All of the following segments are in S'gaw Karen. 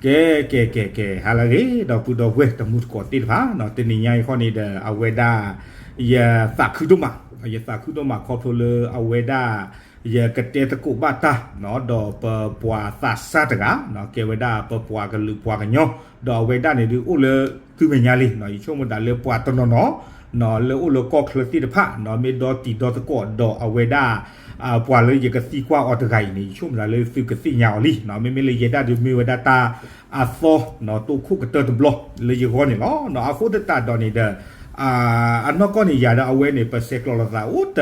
ကဲ ကဲ ကဲ ကဲ ဟါလၢအဂ့ၤ ဒီပုၢ်ဒီဝဲၢ်တံၤသကိးသ့ၣ်တဖၣ်နီၤ, တနံၤညါအံၤဃီန့ၣ်ဒီး အဝဲဒၣ် ယသးခုဒိၣ်မး, ယသးခုဒိၣ်မးခီဖျိလၢအဝဲဒၣ် ယကတဲသကိးဘၣ်တၢ်နီၤ, ဒီးပပှၤသးစၢ်တဂၤနီၤ, ကဲဝဲဒၣ်ပပှၤကလုာ်ပှၤကညီ, ဒီးအဝဲဒၣ်န့ၣ်ဒုးအိၣ်လၢသုမဲာ်ညါလံနီၤ, ယဆိကမိၣ်သးလၢပှၤတနီၤနီၤ နီၤ လၢအိၣ်လၢကီၢ်ချၢသ့ၣ်တဖၣ်နီၤ, မ့ၢ်ဒီတံၤဒီသကိးဒီးအဝဲဒၣ် ပှၤလၢယကသံကွၢ်အီၤတဂၤအံၤန့ၣ် ယဆိကမိၣ်သးလၢသုကသ့ၣ်ညါအီၤလံနီၤ, မ့မ့ၢ်လၢယဲဒၣ်ဒုးမ့ၢ်ဝဲဒၣ်တၢ်အသီနီၤ, တိခိၣ်ကတၢၢ်တဘျီလၢယဂီၢ်န့ၣ်လီၤ. အဃိသတးဒီးန့ၣ်ဒီး အနီၢ်ကီၢ်န့ၣ် ယၤဒီးအဝဲန့ၣ် ပဆဲးကျိးလိာ်သးအိၣ်တ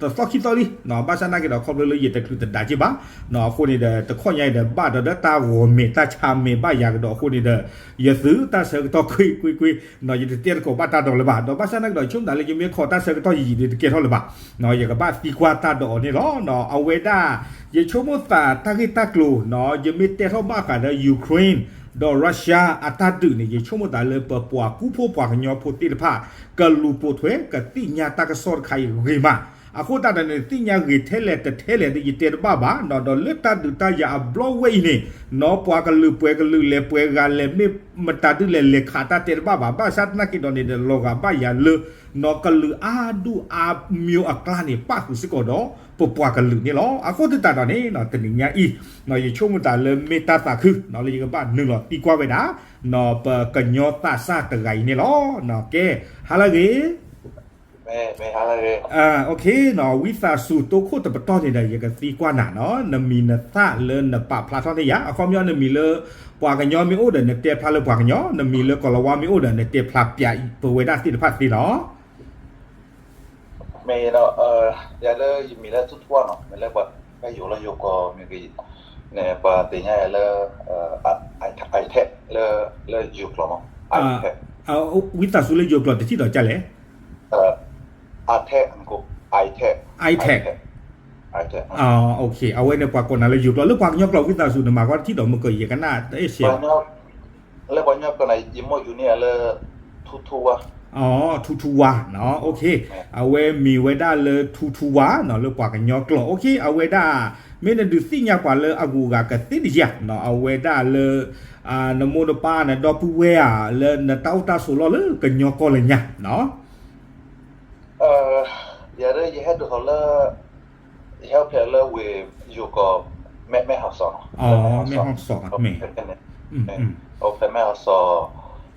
သီခံသီလံနီၤ, ဘၣ်ဆၣ်နာ်က့ဒီးခီဖျိလၢယတချုးတဒါက့ၤဘၣ်နီၤ, အဃိန့ၣ်ဒီး တခီညါအံၤဒီး ဘၣ်ဒီးဒီးတၢ်ဂီၤမဲာ်တၢ်ဆါမဲာ်ဘၣ်ယၤကဒီးအဃိန့ၣ်ဒီး ယသုးတၢ်ဆၢကတီၢ်ကွ့ၢ်ကွ့ၢ်ကွ့ၢ်နီၤ, ယတတဲသကိးဘၣ်တၢ်ဒီးလၢၤဘၣ်, ဒီးဘၣ်ဆၣ်နာ်က့ဒီး ယဆိကမိၣ်သးလၢယမ့ၢ်ခိးတၢ်ဆၢကတီၢ်ယံာ်ယံာ်ဒီးတကဲထီၣ်လၢၤဘၣ်နီၤ, ယကဘၣ်သံကွၢ်တၢ်ဒီးအီၤန့ၣ်လီၤ. အဝဲဒၣ် ယဆိကမိၣ်သးတၢ်ဂ့ၢ်တၢ်ကျိၤနီၤ, ယမ့ၢ်တဲထီၣ်ဘၣ်ဃးဒီး Ukraine ဒီး Russia အတၢ်ဒုးန့ၣ် ယဆိကမိၣ်သးလၢပပှၤကူဖိပှၤကညီဖိသ့ၣ်တဖၣ် ကလူၤပိာ်ထွဲ ကသ့ၣ်ညါတၢ်ကစီၣ်တခါအံၤဂ့ၤမး, အဃိသတးဒီးန့ၣ် သ့ၣ်ညါဂ့ၤထဲလဲၣ်တထဲလဲၣ်ဒီး ယတဲတဘၣ်ဘၣ်နီၤ, ဒီးလၢတၢ်ဒုးတၢ်ယၤအဘျီဝဲအံၤန့ၣ်နီၤ, ပှၤကလုာ်ပှဲၤကလုာ်လဲၤပှဲၤဂၤလဲၤမ့ၢ်မတၤဒုလဲၤလဲၤခးတၢ်တဲတဘၣ်ဘၣ်, ဘၣ်ဆၣ်သနာ်က့ဒီးန့ၣ်ဒီး လီၤဂာ်ဘၣ်ယၤလၢနီၤ, ကလုာ်အါဒူၣ်အါမံၤအကျါန့ၣ် ပၣ်ဃုာ်စ့ၢ်ကီးဒီးပပှၤကလုာ်န့ၣ်လီၤ. အဃိသတးဒီးန့ၣ်နီၤ, တနံၤညါအံၤနီၤ, ယဆိကမိၣ်သးလၢမ့ၢ်တၢ်သးခုနီၤ, လၢယကဘၣ်နုာ်လီၤသံကွၢ်ဝဲဒၣ်နီၤ, ပကညီသးစၢ်တဂၤအံၤန့ၣ်လီၤ. ကဲ ဟါလၢအဂ့ၤ မ့ၢ် မ့ၢ်ဟါလၢအဂ့ၤ နီၤ, ဝံသးစူၤတိခိၣ်တပတီၢ်န့ၣ်ဒီး ယကသံကွၢ်နၤနီၤ, နမံၤနသၣ်လၢနပာ်ဖျါထီၣ်န့ၢ်ယၤ, အခီပညီနမံၤလၢပှၤကညီမ့ၢ်အိၣ်ဒီး နတဲဖျါလၢပှၤကညီ, နမံၤလၢကီၤလၤဝါမ့ၢ်အိၣ်ဒီး နတဲဖျါပၠးပဝဲဒၣ်သ့ၣ်တဖၣ်သ့နီၤ. မ့ၢ်ဒီး ယၤလၢယမံၤလၢထူထူဝါနီၤ, မ့ၢ်လၢပှၤဖဲယိၤလၢယိၤကီၢ်မ့ၢ်ဂ့ၤန့ၣ် ပှၤသ့ၣ်ညါယၤလၢ iTech လၢ လၢယိၤကျိာ်နီၤ, iTech ဝံသးစူၤလၢယိၤကျိာ်တထံၣ်ဒီးကလဲၣ် iTech, iTech, iTech, iTech, အဝဲန့ၣ်ပှၤကိးနၤလၢယိၤကျိာ်, လၢပှၤကညီကျိာ်ဝံသးစူၤ နမၤကွၢ်တထံၣ်ဒီးမုၢ်ကယဲၢ်ကနၣ်တအဲၣ်စဲးဘၣ် လၢပှၤကညီကျိာ်န့ၣ် ယမိၢ်ယူၤန့ၢ်ယၤလၢ ထူထူဝါ, ထူထူဝါနီၤ, အဝဲမံၤဝဲဒၣ်လၢထူထူဝါနီၤ, လၢပှၤကညီကျိာ်, အဝဲဒၣ် မ့ၢ်နဒုးသ့ၣ်ညါပှၤလၢအဂုၤအဂၤကသ့တယၤနီၤ, အဝဲဒၣ်လၢ နမိၢ်နပၢ်နဒီပုၢ်ဝဲၢ်ဧါ လၢနတၢ်အိၣ်တၢ်ဆိးလီၢ်လၢကညီကီၢ်လၢညါနီၤ. ယၤဒ်ယဟဲဒိၣ်ထီၣ်လၢ ယဟဲအိၣ်ဖျဲၣ်လၢဝ့ၢ်ယိၤကီၢ် မဲၢ်ဟီၣ်စီၣ်နီၤ, မဲၢ်ဟီၣ်စီၣ်, အိၣ်ဖျဲၣ်မဲၢ်ဟီၣ်စီၣ်,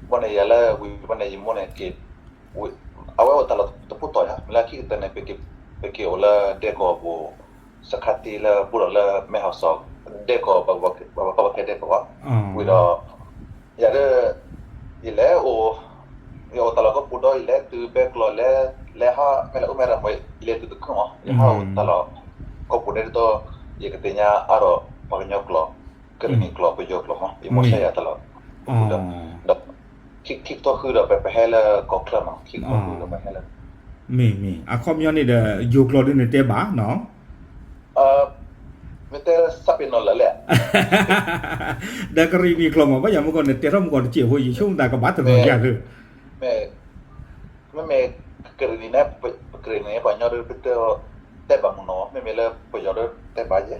ဘၣ်န့ၣ်ယၤလၢဝံၤဘၣ်န့ၣ် ယမိၢ်န့ၣ်က့ၤ အဝဲအိၣ်တၢ်လီၢ်တပူၤတီၤယၤ မ့ၢ်လၢခံကတၢၢ်န့ၣ် ပက့ၤအိၣ်လၢဒဲကဝီၤပူၤ စခါတ့လၢဘူးဒီးလၢမဲၢ်ဟီၣ်စီၣ် ဒဲကဝီၤ ပှၤကဘၣ်ခဲဒဲကဝီၤ, ဝံၤဒီး ယၤဒ် ယလဲၤအိၣ် ယအိၣ်တၢ်လီၢ်ကိးပူၤဒီး ယလဲၤတုၤဘဲကျိာ် လဲၤ လဲၤဟး မ့ၢ်လဲၤအိၣ်မ့ၢ်ရၢၢ်မး ယလဲၤတုၤတခီမး ယဟးအိၣ်တၢ်လီၢ်ကိးပူၤန့ၣ်ဒီး ယကသ့ၣ်ညါအါထီၣ်ပှၤကညီကျိာ် ကရ့ၣ်နံၤကျိာ် ပယီၤကျိာ်မး ယမိၢ်ဆှၢယၤတၢ်လီၢ်ဒီး ခံကထိဃုဒီး ပဟဲလၢကီၢ်ချၢမး ခံကထိဃုဒီးပဟဲလၢ မ့ၢ်မ့ၢ် အခီပညီန့ၣ်ဒီး ယိၤကျိာ်ဒ်နတဲဘၣ်နီၤ မ့ၢ်တဲဆၢပ့ၤနီၣ်လၢာ်လဲၣ် ဒီးကရ့ၣ်နံၤကျိာ်မး ဘၣ်ယၤမုၢ်ကီၢ်နတဲထီၣ်မုၢ်ကီၢ်တစဲးဖိ ယဆိကမိၣ်သးကဘၣ်တနီၤယၤလၢ မ့မ့ၢ်ကရ့ၣ်နံၤန့ၣ် ပကရ့ၣ်နံၤပှၤကညီဒီး ပတဲတဲဘၣ်မုၢ်နီၤ မ့မ့ၢ်လၢပယီၤဒီးတဲဘၣ်ယဲ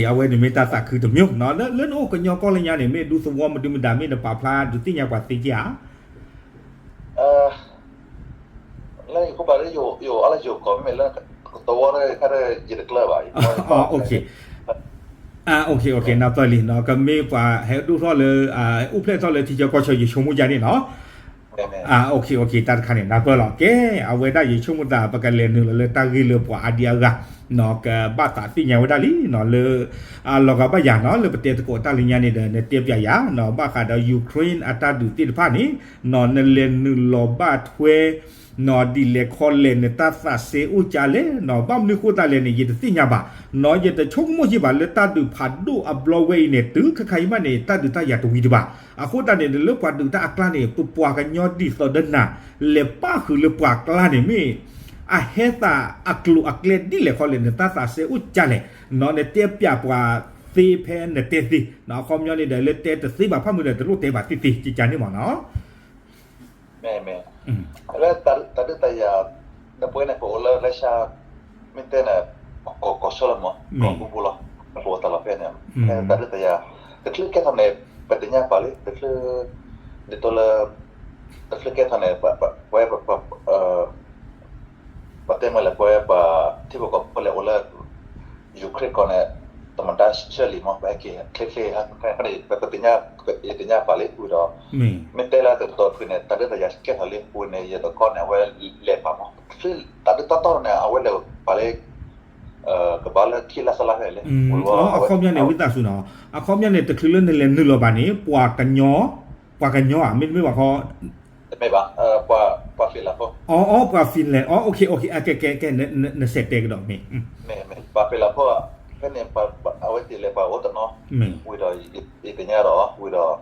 အဝဲန့ၣ်မ့ၢ်တၢ်သးခုတမံၤနီၤ လၢနအိၣ်ကညီကီၢ်လၢညါန့ၣ် မ့ၢ်ဒူသဝီမဒုမတၤ မ့ၢ်နပာ်ဖျါဒုးသ့ၣ်ညါပှၤသ့က့ၤဧါ လၢယခိၣ်ဘၣ်လၢယအိၣ်အါလၢယိၤကီၢ် မ့မ့ၢ်လၢသဝီဒီးခါဒီးယတကျၢၤဘၣ် နၢ်ပၢၢ်လံနီၤ ကမ့ၢ်ပှၤဟဲဒိၣ်ထီၣ်လၢ အိၣ်ဖျဲၣ်ထီၣ်လၢထံဆၢကီၢ်ဆၢ ယဆိကမိၣ်ယါန့ၣ်နီၤ တၢ်တခါန့ၣ် နၢ်ပၢၢ်လီၤ ကဲ အဝဲဒၣ်ယဆိကမိၣ်သး ပကလဲၤနုာ်လီၤလၢတၢ်ဂ့ၢ်လၢပှၤအါဒံအါဂၤ ကဘၣ်သးသ့ၣ်ညါဝဲဒၣ်လံနီၤ လၢ အလီၤဂာ်ဘၣ်ယၤနီၤ လၢပတဲသကိးတၢ်လၢညါန့ၣ်ဒီး နတဲပၠးယၤနီၤ ဘၣ်ဃးဒီး Ukraine အတၢ်ဒုးသ့ၣ်တဖၣ်န့ၣ်နီၤ နလဲၤနုာ်လီၤဘၣ်ထွဲ နီၤ ဒ်လဲၣ်ခီလဲၣ် နတၢ်သးစဲအိၣ်ကလဲၣ်နီၤ ဘၣ်မနုၤဃိသတးလဲၣ်န့ၣ် ယတသ့ၣ်ညါဘၣ်နီၤ ယတဆိကမိၣ်ယံာ်ဘၣ်လၢတၢ်ဒုးဖးဒိၣ်အဘျီဝဲအံၤန့ၣ် တုၤခဲခါအံၤမးန့ၣ် တၢ်ဒုးတၢ်ယၤတဝံၤတဘၣ် အဃိသတးန့ၣ် လၢပှၤဒုးတၢ်အကျါန့ၣ် ပပှၤကညီဒ်သိးဒီးနၤ လဲၤပၣ်ဃုာ်လၢပှၤကျါန့ၣ် မ့ၢ်အဟဲသးအကျိၤအကျဲဒ်လဲၣ်ခီလဲၣ် နတၢ်သးစဲအိၣ်ကလဲၣ်နီၤ နတဲပၠးပှၤသ့ဖဲနတဲသ့နီၤ အခီပညီန့ၣ်ဒီး လၢတဲတသ့ဘၣ်ဖးမုၢ်ဒီး တလိၣ်တဲဘၣ်သ့သ့ ကကန့ၣ်မးနီၤ မ့ၢ်မ့ၢ် လၢတၢ်ဒုးတၢ်ယၤ ဒီးပဝဲန့ၣ် ပအိၣ်လၢ Russia မ့ၢ်တဲန့ၣ် ကီၢ်ကီၢ်ဆၢလီၤမး ကီၢ်ဘူးဘူးလီၤ ပအိၣ်တၢ်လီၢ်ဖဲန့ၣ် ဖဲတၢ်ဒုးတၢ်ယၤ တချုးကဲထီၣ်န့ၣ် ပသ့ၣ်ညါပာ်လံ တချုး ဒ်သိးလၢ တချုးကဲထီၣ်န့ၣ် ပဝဲ ပတဲမ့ၢ်လဲၣ် ပဝဲပှၤထံဖိကီၢ်ဖိလဲၣ်အိၣ်လၢ Ukraine ကီၢ်န့ၣ် တမတၤဆၢလံမး ပဟဲက့ၤချ့ချ့ ပသ့ၣ်ညါ ယသ့ၣ်ညါပာ်လံဝံၤဒီး မ့ၢ်တဲလၢတတီၤဖုန့ၣ် တၢ်ဒုးတၢ်ယၤကဲထီၣ်လံ ပူၤန့ၣ် ယသကိးန့ၣ် အဝဲလဲၤပာ်မး တချုးတၢ်ဒုးတီတီန့ၣ် အဝဲလဲၤပာ်လၢ ကဘၣ်လၢခံလါသၢလါဖဲလဲၣ် အခီပညီန့ၣ် ဝံသးစူၤနီၤ အခီပညီန့ၣ် တချုးလၢနလဲၤနုာ်လီၤဘၣ်န့ၣ် ပှၤကညီ ပှၤကညီဧါ မ့တမ့ၢ်ဘၣ်ခီ တမ့ၢ်ဘၣ် ပှၤ ပှၤ Finland ဖိ အီ ပှၤ Finland အီ နစဲးတဲကဒီးမ့ၢ် မ့ၢ် ပှၤ Finland ဖိ ဖဲန့ၣ် အဝဲသ့ၣ်လဲၤပှၤအိၣ်တနီၤ ဝံၤဒီး ယသ့ၣ်ညါဒီး ဝံၤဒီး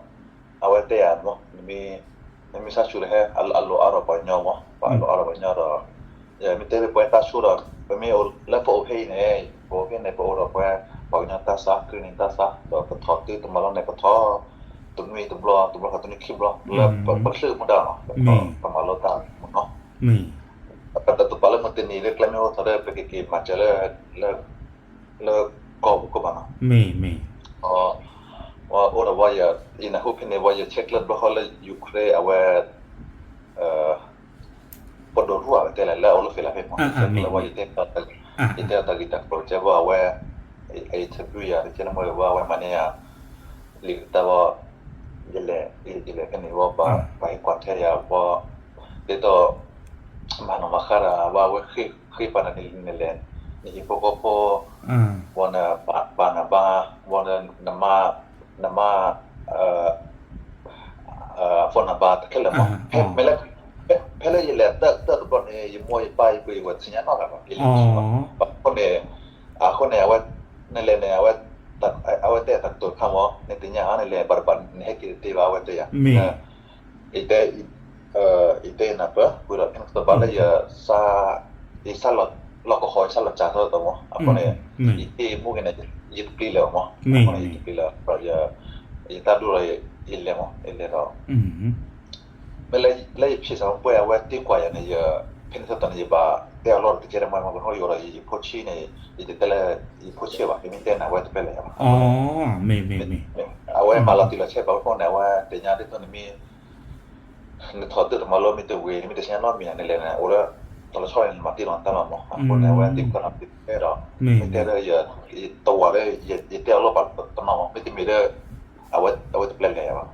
အဝဲတဲယၤမး နမ့ၢ်ဆါဆူၣ်လၢဟဲ အလိၣ်အါဒီးပှၤကညီမး ပှၤအလိၣ်အါဒီးပှၤကညီဒီး မ့ၢ်တဲလၢပဝဲတၢ်ဆိဒီး ပမ့ၢ်လၢပအိၣ်ဖဲအံၤန့ၣ် ပအိၣ်ဖဲန့ၣ် ပအိၣ်ဒီးပဝဲ ပှၤကညီတၢ်စၢ် ကရံၣ်နံၤတၢ်စၢ် ဒီးပထီၣ်သုတမၤလိန့ၣ် ပထီၣ် တနွံတဘျီ တဘျီဃီတနွံခံဘျီ လၢပချုးမူဒါနီၤ ပမၤလိတၢ်မနီၤ ပတပာ်လၢမုၢ်တနံၤလၢကျဲမ့ၢ်အိၣ်ထီၣ်ဒီး ပကက့ၤမၤစၢၤလၢ လၢကီၢ်ပူၤကီၢ်ဘၣ်နီၤ မ့ၢ် မ့ၢ် အိၣ်ဒီးဝဲ ယနၢ်ဟူဖဲန့ၣ်ဝဲ ယဆဲးကျၢဘျီဃီလၢ Ukraine အဝဲ ပဒိၣ်ထူၣ်အဝဲတဲလဲၣ် လၢအအိၣ်လၢ Finland ဖဲမး လၢဝဲ ယတဲအီၤတၢ်ဂ့ၢ်တၢ်ကျိၤကဲဘၣ်အဝဲ interview ယၤ တကဲန့ၣ်မ့ၢ်ဝဲအဝဲမၤန့ၢ်ယၤ လံာ်ကတၢၢ်ဘၣ် ယလဲၤ ယလဲၤဖဲန့ၣ်ဝဲ ပှၤဟ့ၣ်ကွၢ်ထွဲယၤဝဲ ဒ်သိး မၤနီၣ်မၤဃါတၢ်ဝဲ အဝဲဃ့ပှၤန့ၣ်နလဲၤ နဟံၣ်ဖိဃီဖိ ဝဲန့ၣ် ဘၣ်နၤဘၣ် ဝဲန့ၣ် နမါ နမါ phone number တခဲလၢာ်မး မ့ၢ်လၢ ဖဲလၢယလဲၤတၢ်တဘျီန့ၣ် ယမိၢ်ယပၢ်ယပုၢ်ယဝဲၢ်သ့ၣ်ညါနီၢ်ဂၤဘၣ် ယလဲၤဆူဘၣ် အဃိန့ၣ် အဃိန့ၣ် အဝဲ နလဲၤန့ၣ် အဝဲ အဝဲတဲတၢ်ကတိၤတခါမး နသ့ၣ်ညါဧါနလဲၤဘၣ်တဘၣ် နဟဲက့ၤတသ့ဘၣ် အဝဲတဲယၤ ယတဲ ယတဲနၢ်ပၢၢ် ဝံၤဒီး ဖဲန့ၣ်ကတၢၢ်ဘၣ်လၢယ ယစၢ်လီၢ်ကဟီ ယစၢ်လီၢ်စၢ်ထီၣ်တမး အဃိန့ၣ် ယတ့မူက့ၤန့ၣ် ယတပျံၤလၢၤမး အဃိန့ၣ် ယတပျံၤလၢၤ ယတၢ်ဒိၣ်လီၤ ယလဲၤမး ယလဲၤဒီး မ့ၢ်လၢယဖံးစၢ်မပှဲၤ အဝဲသံကွၢ်ယၤန့ၣ် ယ ဖဲန့ၣ်ဆၢကတီၢ်န့ၣ် ယဘၣ်တဲအလီၢ်တကဲတမံၤမး ပကဟီယိၤဒီး ယဖိဆံးန့ၣ် ယတတဲလၢ ယဖိဆံးဘၣ် ယမ့ၢ်တဲန့ၣ် အဝဲတပျဲလၢၤယၤဘၣ် မ့ၢ် အဝဲမၤလီၤတံၢ်လီၤဆဲးပှၤဖိန့ၣ် အဝဲသ့ၣ်ညါဒ်သိးန့ၣ်မ့ၢ် နထီၣ်သုတမၤလိမ့ၢ်တဝံၤ နမ့ၢ်တသ့ၣ်ညါနီတမံၤ နလဲၤန့ၣ် အိၣ်လၢ တလီၤဆီန့ၣ် နမၤတံၢ်လီၤတၢ်လီၤမး အဃိန့ၣ် အဝဲသ့ၣ်ကွၢ်လီၤတံၢ်တဲဒီး မ့ၢ်တဲဒီး ယတဝၤလၢ ယတဲအလီၢ်ပာ်တနီၤမး မ့တမ့ၢ်ဒီး အဝဲတပျဲလၢၤယၤဘၣ်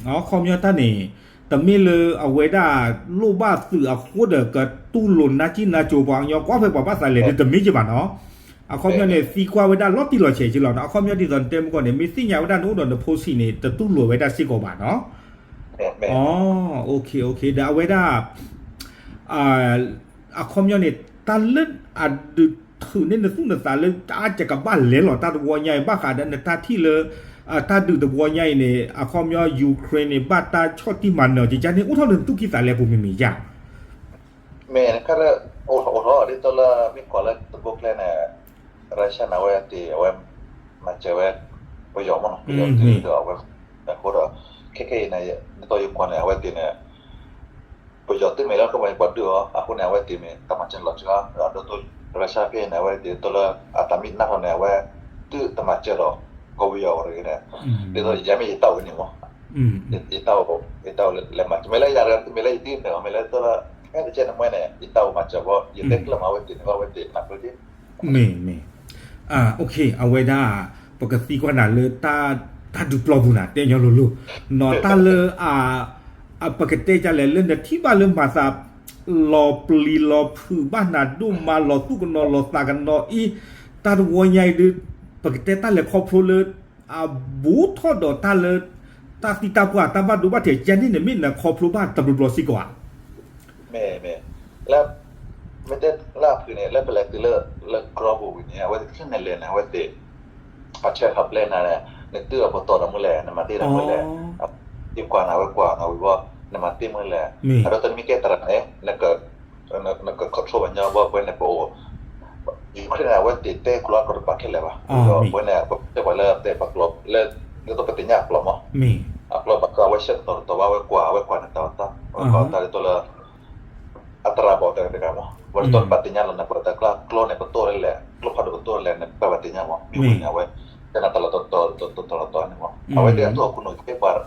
အခီပညီတၢ်န့ၣ် တမ့ၢ်လၢအဝဲဒၣ် လိၣ်ဘၣ်သုးအဃိဒီး ကတူၢ်လိာ်နါကံၢ်နါကိၤပှၤကညီ ကွၢ်ဖဲပှၤဘၣ်သးလဲၤဒ်တမ့ၢ်က့ၤဘၣ်နီၤ အခီပညီန့ၣ် သံကွၢ်ဝဲဒၣ်လီၤတံၢ်လီၤဆဲးက့ၤလီၤနီၤ အခီပညီဒ်သိးနတဲမုၢ်ကီၢ်န့ၣ် မ့ၢ်သ့ၣ်ညါဝဲဒၣ်နအိၣ်ဒီးနဖိဆံးန့ၣ် တတူၢ်လိာ်ဝဲဒၣ်စ့ၢ်ကီးဘၣ်နီၤ အ ဒီးအဝဲဒၣ် အခီပညီန့ၣ် တၢ်လၢအဒုးထုးန့ၢ်နသူၣ်နသးလၢ တၢ်ကကဘၣ်လဲၤလီၤတၢ်တဝီညါအံၤ ဘၣ်ဃးဒီးနတၢ်ထံၣ်လၢ တၢ်ဒုးတဝီညါအံၤန့ၣ် အခီပညီ Ukraine န့ၣ် ဘၣ်တၢ်ဆီၣ်တံၢ်မၤနၢၤကကါန့ၣ် အိၣ်ထီၣ်လၢနသူၣ်ကံၢ်သးလဲပူၤမ့ၢ်မ့ၢ်ယါ မ့ၢ်ခါ အိၣ်ထီၣ်အိၣ်ထီၣ် ဒ်သိးလၢမ့ၢ်ကွၢ်လၢတဘိကျဲန့ၣ် Russia န့ၣ် အဝဲသ့ၣ် အဝဲ မၤစၢၤဝဲ ပယီၤမ့ၢ်နီၤ ပယီၤတုၤဒီးအဝဲ အဃိဒီး ခဲခဲအံၤန့ၣ် ဒ်သိးယကွၢ်န့ၣ် အဝဲသ့ၣ်န့ၣ် ပယီၤသုးမ့ၢ်လၢကဝဲၤပှၤဒုးအီၤ အဃိန့ၣ် အဝဲသ့ၣ်မ့ၢ်တၢ်မၤစၢၤလီၤစှၤ ဒီးဒ်သိး Russia ဖဲန့ၣ် အဝဲသ့ၣ်ဒ်သိးလၢ အတၢ်မ့ၢ်နးထီၣ်န့ၣ် အဝဲ သုတမၤစၢၤဒီး ကဝီၤအီၤတဂ့ၤန့ၣ် ဒ်သိးယၤမ့ၢ်ယတၢ်အိၣ်န့ၣ်မး ယတၢ်အိၣ် ယတၢ်အိၣ်လၢမၤစၢၤ မ့ၢ်လၢယၤတဂၤ မ့ၢ်လၢယတဂၤ မ့ၢ်လၢတၢ်လၢ အဲၣ်တကဲန့ၣ်မ့ၢ်န့ၣ် ယတၢ်အိၣ်မၤစၢၤဘၣ် ယတဲကျၢၢ်မၤဝဲသ့ၣ်န့ၣ် ဘၣ်ဝဲသ့ၣ်နၢ်ပၢၢ်က့ၤ မ့ၢ် မ့ၢ် အဝဲဒၣ် ပကသံကွၢ်နၤလၢ တၢ်ဒုးပျီပူၤနၤ တဲညီလိၤလိၤ နီၢ်တၢ်လၢ ပကတဲဒ်လဲၣ် လၢနထံၣ်ဘၣ်လၢမၤသး လီၤပျံၤလီၤဖုးဘၣ်နၤဒိၣ်မးလီၤသူၣ်ကနီၤလီၤသးကနီၤအံၤ တၢ်တဝီညါအံၤဒုး ပကတဲတၢ်လဲၤခီဖျိလၢ အဘူးထီၣ်ဒီးတၢ်လၢ တၢ်သံတၢ်ပှၢ်တၢ်ဘၣ်ဒိဘၣ်ထံးကဲန့ၣ်န့ၣ် မ့ၢ်နခီဖျိဘၣ်တဘျီဘျီစ့ၢ်ကီးဧါ မ့ၢ် မ့ၢ် လၢ မ့ၢ်တဲလၢအဖုၣ်န့ၣ် လၢပလဲၤတုၤလၢ လၢကရီပူၤဝံၤန့ၣ် အဝဲသ့ၣ်ခဲန့ၣ်လဲၣ်န့ၣ် အဝဲသ့ၣ် ပှၤဆဲးခးပျဲနၤန့ၣ် နတုၤအပတီၢ်ဒီးမုၢ်လဲၣ် နမၤတ့ၢ်ဒီးမုၢ်လဲၣ် ယကွၢ်နၤဝဲကွၢ်နၤဝံၤဘၣ် နမၤတ့ၢ်မုၢ်လဲၣ် အဒိတနံၤကဲတရၣ်န့ၣ် နက control ပှၤညီဘၣ်ပှဲၤန့ၣ်ပအိၣ် Ukraine န့ၣ် အဝဲသ့ၣ်တဲကျိာ်အကျိာ်တပာ်ခဲလၢာ်ဘၣ် ဒီးပဝဲန့ၣ် ပတဲပှၤလၢတဲပှၤကျိာ်လၢ ဒ်သိးပသ့ၣ်ညါအကျိာ်မး အကျိာ်ဘၣ်ကဝဲဆဲးကတီၢ်တတီၢ်ဘၣ်ဝဲကွၢ် အဝဲကွၢ်န့ၣ်တၢ်ဝဲတၢ် ဝဲကွၢ်တၢ်ဒ်သိးလၢ အတရၣ်ဘၣ်တဂၤတဂၤမး ဝဲဒ်သိးပဘၣ်သ့ၣ်ညါလီၤန့ၣ် ပတၢ်ကျါကျိာ်န့ၣ် ပတိၢ်လဲၣ် ကျိာ်ဖးဒိၣ်ပတိၢ်လဲၣ်န့ၣ် ပဘၣ်သ့ၣ်ညါမး မ့ၢ်ဝဲန့ၣ် အဝဲ တၢ်လီၢ်တတီၤတတီၤန့ၣ်မး အဝဲသ့ၣ်အသူၣ်အခိၣ်နူာ်ကဲပှၤ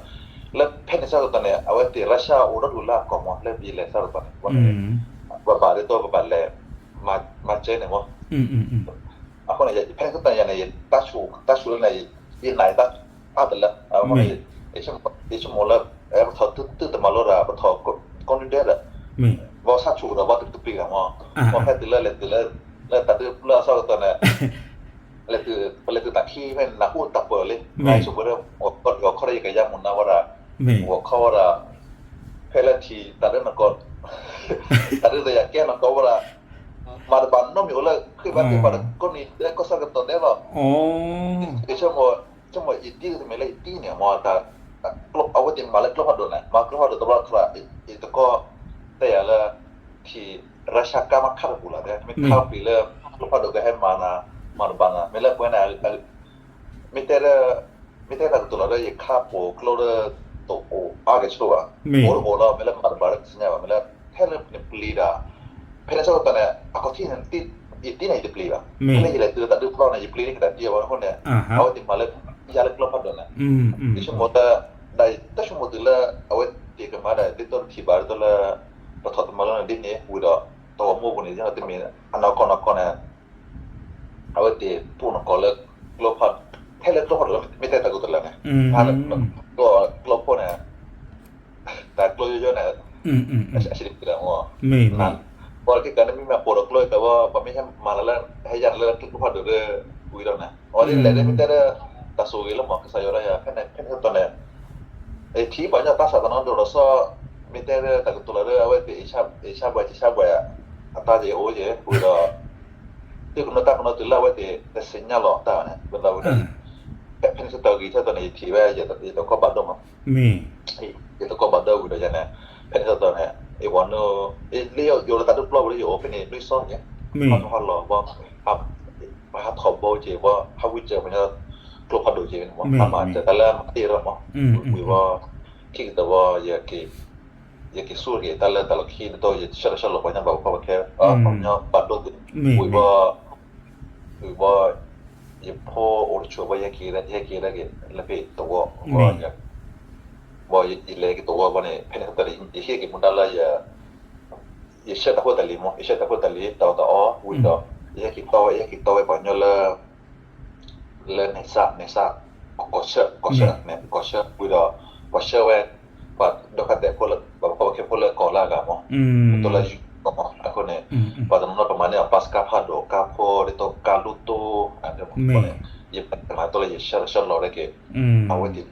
လၢဖဲန့ၣ်ဆၢကတီၢ်န့ၣ် အဝဲသ့ၣ် Russia အိၣ်ဒီဒူၣ်လၢအကီၢ်မး လၢပယီၤလဲၤဆၢကတီၢ်န့ၣ် ပဘၣ်ဒ်သိးပဘၣ်လဲၤ မၤစၢၤန့ၣ်မး အဃိန့ၣ် ဖဲန့ၣ်ဆၢကတီၢ်ယၤန့ၣ် ယတၢ်ဆူၣ်လၢန့ၣ် ယနာ်ယတၢ်အါတလၢ အဃိန့ၣ် ယဆိကမိၣ်လၢ ပထီၣ်သုတမၤလိဒီး ပထီၣ်ကိးနွံဒဲးဒီး ဘီဆၣ်ဆူၣ်ဒီးဘီတပျံၤဂၤမး ဘီဖဲတုၤလၢလဲၤတုၤလၢ လၢတၢ်ဒုးပျၢ်အဆၢကတီၢ်န့ၣ် လဲၤတုၤ ပလဲၤတုၤတၢ်ခံဖဲန့ၣ် နၢ်ဟူတၢ်ပၢၢ်လံ နဆိကမိၣ်ဒီး ဂီၤခီဒီးယကယၤမုၢ်နၤဝဲဒၣ် ဂီၤခီဝဲဒၣ် ဖဲလၢထံၣ်တၢ်ဒုးနကီၢ် တၢ်ဒုးသယၤကဲနကီၢ်ဝဲဒၣ် မၤတဘၣ်နီတမံၤအိၣ်လၢ ဃ့ဘါသ့ၣ်တဖၣ်ဒီး ကိးနံၤဒဲးကီၢ်ဆၢကတီၢ်ဒဲးလီၤ ဆိကမိၣ် ဆိကမိၣ်ယတံၤတမ့ၢ်လၢယတံၤန့ၣ်မး အဝဲသ့ၣ်မၤလၢကျိဖးဒိၣ်န့ၣ် မၤကျိဖးဒိၣ်တဘျီတခီ ယတကီၢ် တဲယၤလၢ ထံၣ် Russia ကါမးခါတပူၤလီၤ မ့ၢ်ခါပျံၤလၢ ကျိဖးဒိၣ်ကဟဲမၤနၤ မၤတဘၣ်နၤ မ့ၢ်လၢပဝဲန့ၣ် မ့ၢ်တဲ မ့ၢ်တဲတၢ်ကတိၤလီၤဒီး ယခါပိာ်ကျိဒီး တအိၣ်အါကဆိဘၣ် အိၣ်တအိၣ်လီၤ မ့ၢ်လၢမၤတဘၣ်ဒီးတသ့ၣ်ညါဘၣ် မ့ၢ်လၢထဲလၢပျံၤဒီး ဖဲန့ၣ်ဆၢကတီၢ်န့ၣ် အခီၣ်ထံးန့ၣ် ယတံၤန့ၣ်ယတပျံၤဘၣ် ဖဲလၢယလဲၤတုၤတၢ်ဒုးပျီန့ၣ် ယပျံၤန့ၣ်ကတၢၢ်တံၢ်အဝဲအဃိန့ၣ် အဝဲသ့ၣ်မၤလၢ ယၤလၢကျိဖးဒိၣ်န့ၣ် ယဆိကမိၣ်တၢ် ဒီးတၢ်ဆိကမိၣ်တုၤလၢ အဝဲသ့ၣ်ကမၤဒီး ဒ်သိးတထံၣ်ဘၣ်ဒ်သိးလၢ ပထီၣ်တမၤလိန့ၣ်ဒ်န့ၣ် ဝံၤဒီး တဂီၤမူပူၤန့ၣ် တမ့ၢ်အနီၢ်ကီၢ်နီၢ်ကီၢ်န့ၣ် အဝဲသ့ၣ်ပူၣ်နကီၢ်လၢ ကျိဖး ထဲလၢကျိဖးဒိၣ်လၢမ့ၢ်တဲတၢ်ကတိၤလၢန့ၣ် ဖး ကျိဖိန့ၣ် တၢ်ကျိယိယိန့ၣ် အဆံးတက့ၢ်လီၤမး ပှၤက့ၤကးန့ၣ်မ့ၢ်မၤပိာ်ဒီးကျိကးဝဲ ပှၤမ့ၢ်ဟဲမၤလၢလၢ ဟဲယၤလၢကျိဖးဒိၣ်ဒီး ဝံၤဒီးန့ၣ် အဝဲသ့ၣ်လဲၤဒ်မ့ၢ်တဲလၢ တၢ်ဆိၣ်ဂ့ၤလၢမး ကစၢ်ယွၤဒီးယၤ ဖဲန့ၣ် ဖဲန့ၣ်ဆၢကတီၢ်န့ၣ် ထံၣ်ပှၤကညီတၢ်စၢ်တနီၤဒိၣ်ဒီးစီၤ မ့ၢ်တဲလၢတၢ်ကတိၤလီၤဒီး အဝဲသ့ၣ် အ့ၣ်ဆါဘှဲး အ့ၣ်ဆါဘှဲး အတၢ်က့ၤအိၣ်က့ၤ ဝံၤဒီး သုကနိးတၢ်ကနိးတုၤလၢအဝဲသ့ၣ် တသ့ၣ်ညါလီၤတၢ်န့ၣ် ဝံၤဒီးဝံၤဒီး ဖဲန့ၣ်ဆၢကတီၢ်ဂ့ၤဆၢကတီၢ်န့ၣ် ယထံၣ်ဝဲ ယတကီၢ်ဘၣ်ဒိၣ်မး ယတကီၢ်ဘၣ်ဒိၣ်ဝံၤဒီးယၤန့ၣ် ဖဲန့ၣ်ဆၢကတီၢ်န့ၣ် အ့ၣ်ဝဲနု လၢယအိၣ်လၢတၢ်ဒုးပျီပူၤလၢယအိၣ်ဖဲန့ၣ် လွံၢ်စီန့ၣ် ဟးထီၣ်ဟးလီၤဘၣ် ပှၤဟးထီၣ်ဘိက့ၤဘၣ် ဟးဝံစၢၤပှၤကညီ ကျိဖးဒိၣ်က့ၤမး ဟးမၤစၢၤတၢ်လၢမၤတ့ၢ်ဒီးမး ဝံၤဘၣ် ခံကတၢၢ်ဘၣ် ယက့ၤဆူၣ်က့ၤတၢ်လၢတၢ်လီၢ်ခံ ဒ်သိးယဆှၢတၢ်ဆှၢလီၤပှၤကညီဘၣ်ပှၤခဲ ပှၤကညီဘၣ်ဒိၣ်က့ၤ ဝံၤဘၣ် ဝံၤဘၣ် ယဖိအိၣ်တဆိးဘၣ် ယဟဲက့ၤ ယဟဲက့ၤဒၣ်က့ၤ လၢဖဲတဝီ ဘၣ်ယလဲၤက့ၤတဝီဘၣ်န့ၣ် ဖဲန့ၣ်ဆၢကတီၢ် ယဟ့ၣ်က့ၤမူဒါလၢ ယဆှၢတၢ်ဖိတၢ်လံၤမး ယဆှၢတၢ်ဖိတၢ်လံၤ တၢ်အီၣ်တၢ်အီ ဝံၤဒီး ယဟဲက့ၤတီဝဲ ယဟဲက့ၤတီဝဲပှၤကညီလၢ လၢန့ၣ်စၢ် န့ၣ်စၢ် ကီၢ်ဆၢ ကီၢ်ဆၢန့ၣ် ကီၢ်ဆၢ ဝံၤဒီး ပှၤဆှၢဝဲ ပှၤဒုက္ခသည်ဖိလၢ ပှၤကီၢ်ပှၤခဲဖိလၢကီၢ်လၢအဂၤမး ဒ်သိးလၢယူကီၢ်မး အဃိန့ၣ် ပှၤတနီၤနီၤပမၤန့ၢ်အီၤ ဘတ်စ်ကားဖးဒိၣ် ကါဖိ ဒ်သိးကါလူတူ အမးန့ၣ် ယမၤတၢ်လၢယဆှၢလီၤဆှၢလီၤရဲၣ်က့ၤ အဝဲသ့ၣ်